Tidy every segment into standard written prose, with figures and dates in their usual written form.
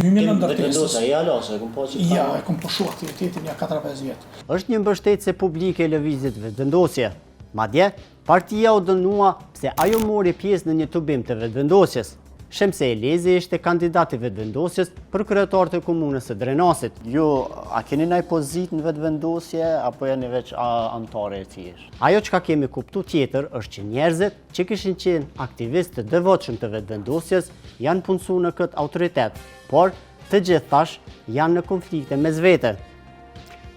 Hymjen e ndërtesës. Ja, e kom pushu aktivitetin ja 4-5 vjet. Është një mbështetëse publike e Lëvizjes Vetëvendosje. Madje, partia u dënua pse ajo mori pjesë në një tubim të Vetëvendosjes. Shemsi Elezi ishte kandidat i Vetëvendosjes për kryetar të komunës së Drenasit. Ju, a keni naj pozitë në Vetëvendosje, apo jeni veç anëtare e thjeshtë? Ajo çka kemi kuptu tjetër është që njerëzit që kishin qenë aktivistë të devotshëm të Vetëvendosjes janë punësu në këtë autoritet, por të gjithë tash janë në konflikte mes vete.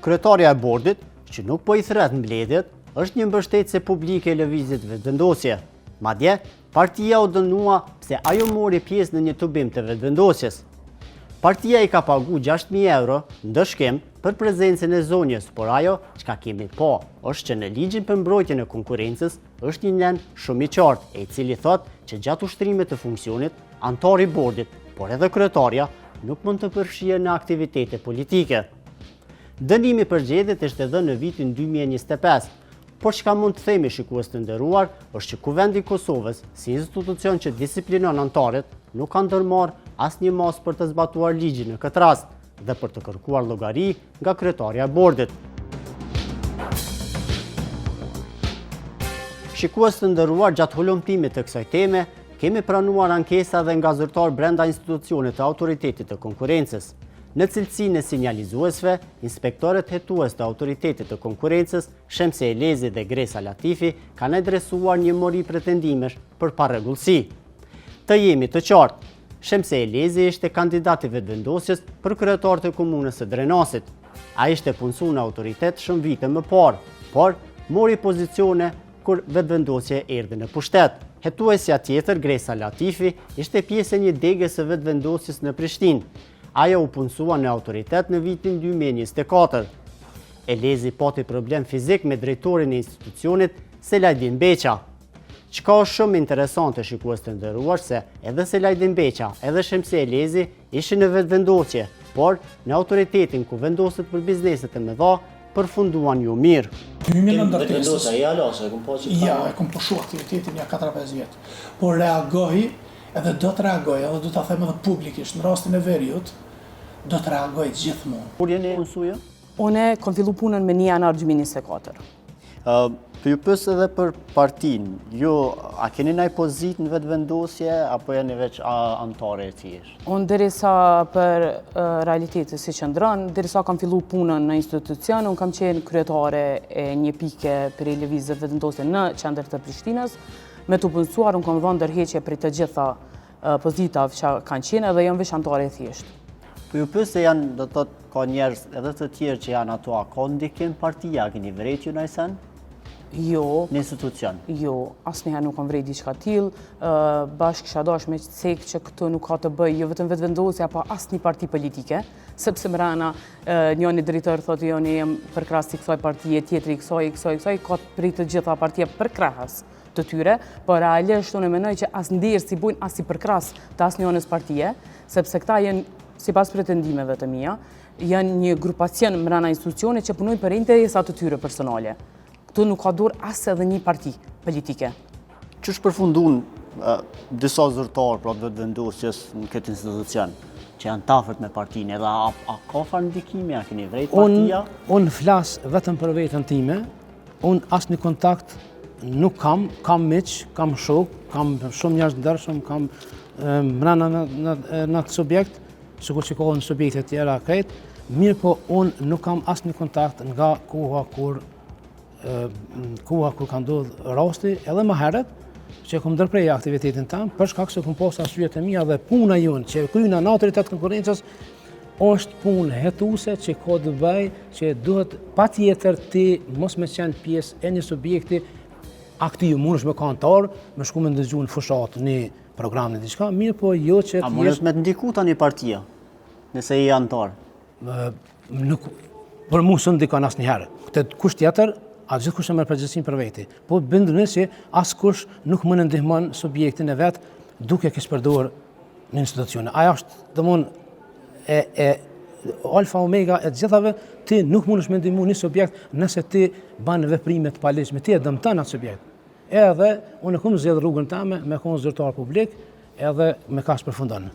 Kryetarja e bordit, që nuk po i thërret mbledhjet, është një mbështetëse publike e Lëvizjes Vetëvendosje. Madje, partia u dënua pse ajo mori pjesë në një tubim të Vetëvendosjes. Partia i ka pagu 6.000 euro ndëshkim për prezencën e zonjës, por ajo çka kemi pa është që në ligjin për mbrojtjen e konkurrencës është një nen shumë i qartë, e i cili thotë që gjatë ushtrimit të funksionit, anëtari i bordit, por edhe kryetarja, nuk mund të përfshihen në aktivitete politike. Dënimi për gjedhjet ishte dhënë në vitin 2025, por çka mund të themi shikues të nderuar është që Kuvendi i Kosovës, si institucion që disiplinon anëtarët, nuk ka ndërmarrë asnjë masë për të zbatuar ligjin në këtë rast dhe për të kërkuar llogari nga kryetarja e bordit. Shikues të nderuar gjatë hulumtimit të kësaj teme, kemi pranuar ankesa dhe nga zyrtarë brenda institucionit të Autoritetit të Konkurrencës. Në cilësinë e sinjalizuesve, inspektorët hetues të Autoritetit të Konkurrencës, Shemsi Elezi dhe Gresa Latifi, kanë adresuar një mori pretendimesh për parregullsi. Të jemi të qartë, Shemsi Elezi ishte kandidat i Vetëvendosjes për kryetar të komunës së Drenasit. Ai ishte punësu në autoritet shumë vite më parë, por mori pozicione kur Vetëvendosje erdhi në pushtet. Hetuesja tjetër, Gresa Latifi, ishte pjesë e një degës së Vetëvendosjes në Prishtinë. Ajo u punësua në autoritet në vitin 2024. Elezi pati problem fizik me drejtorin e institucionit, Selajdin Beqa. Çka është shumë interesante shikues të nderuar se edhe Selajdin Beqa, edhe Shemsi Elezi ishin në Vetëvendosje, por në autoritetin ku vendoset për bizneset e mëdha, përfunduan jo mirë. Hymjen e ndërtesës. Ja, e kom pushu aktivitetin ja 4-5 vjet. Por reagoj edhe do të reagoj edhe do ta them edhe publikisht në rastin e veriut, do të reagoj gjithmonë. Kur jeni punësu ju? Unë kom fillu punën me 1 janar 2024. Po ju pys edhe për partinë, ju a keni naj pozitë në Vetëvendosje, apo jeni veç anëtare e thjeshtë? Unë derisa për realitetin si qëndron, derisa kam fillu punën në institucion, unë kam qenë kryetare e një pike prej Lëvizjes Vetëvendosje në qendër të Prishtinës, me t'u punësuar, unë kam dhënë dorëheqje prej të gjitha pozitave që kanë qenë edhe jam veç anëtare e thjeshtë. Po ju pys se janë, do të thotë, ka njerëz edhe të tjerë që janë ato, a ka ndikim partia, a keni vrejt ju naj sen? Jo. Në institucion? Jo, asnjëherë nuk kam vrejt diçka tillë. Bash kisha dash me cek që këtu nuk ka të bëj jo vetëm Vetëvendosja, po asnjë parti politike, sepse mrena njëni drejtor thotë jo, unë jam përkrahës i kësaj partie, tjetri i kësaj, i kësaj, i kësaj, ka prej të gjitha partia përkrahës të tyre, por realisht unë mendoj që as nder s'i bujnë as si përkrahës të asnjënës partie, sepse këta janë, sipas pretendimeve të mia, janë një grupacion mrena institucionit që punojnë për interesa të tyre personale. Këtu nuk ka dorë as edhe një parti politike. Qysh përfundun disa zyrtarë pra të Vetëvendosjes në këtë institucion, që janë të afërt me partinë, edhe a, a ka farë ndikimi, a keni vrejt partia? Unë flas vetëm për veten time, Unë asnjë kontakt nuk kam, kam miq, kam shok, kam shumë njerëz të ndershëm, kam mrena në, në, në atë subjekt, sikur që ka në subjekte tjera krejt, mirëpo unë nuk kam asnjë kontakt nga koha kur koha kur ka ndodhë rasti, edhe më herët, që kom ndërpre aktivitetin tem, për shkak se kom pas arsyet e mia dhe puna jonë që e kryna në autoritet konkurrencës, është punë hetuese që ka të bëjë që duhet patjetër ti mos me qenë pjesë e një subjekti aktiv, mundesh me kanë anëtar, me shku me ndëgju në fushatë një program në diçka, mirëpo jo që A mundesh me të ndiku tani partia, nëse je anëtar? Nuk, për mu s'më ndikon asnjëherë. Këtë kush tjetër, a gjithkush e merr përgjegjësinë për veti. Po binduni që askush nuk mund të ndihmon subjektin e vet duke keqpërdor në institucione. Ajo është, domthon, e, e alfa omega e të gjithave, ti nuk mundesh me ndihmu një subjekt nëse ti ban veprime të paligjshme, ti e dëmton atë subjekt. Edhe unë e kom zgjedh rrugën teme me kon zyrtar publik, edhe me kaq përfundon.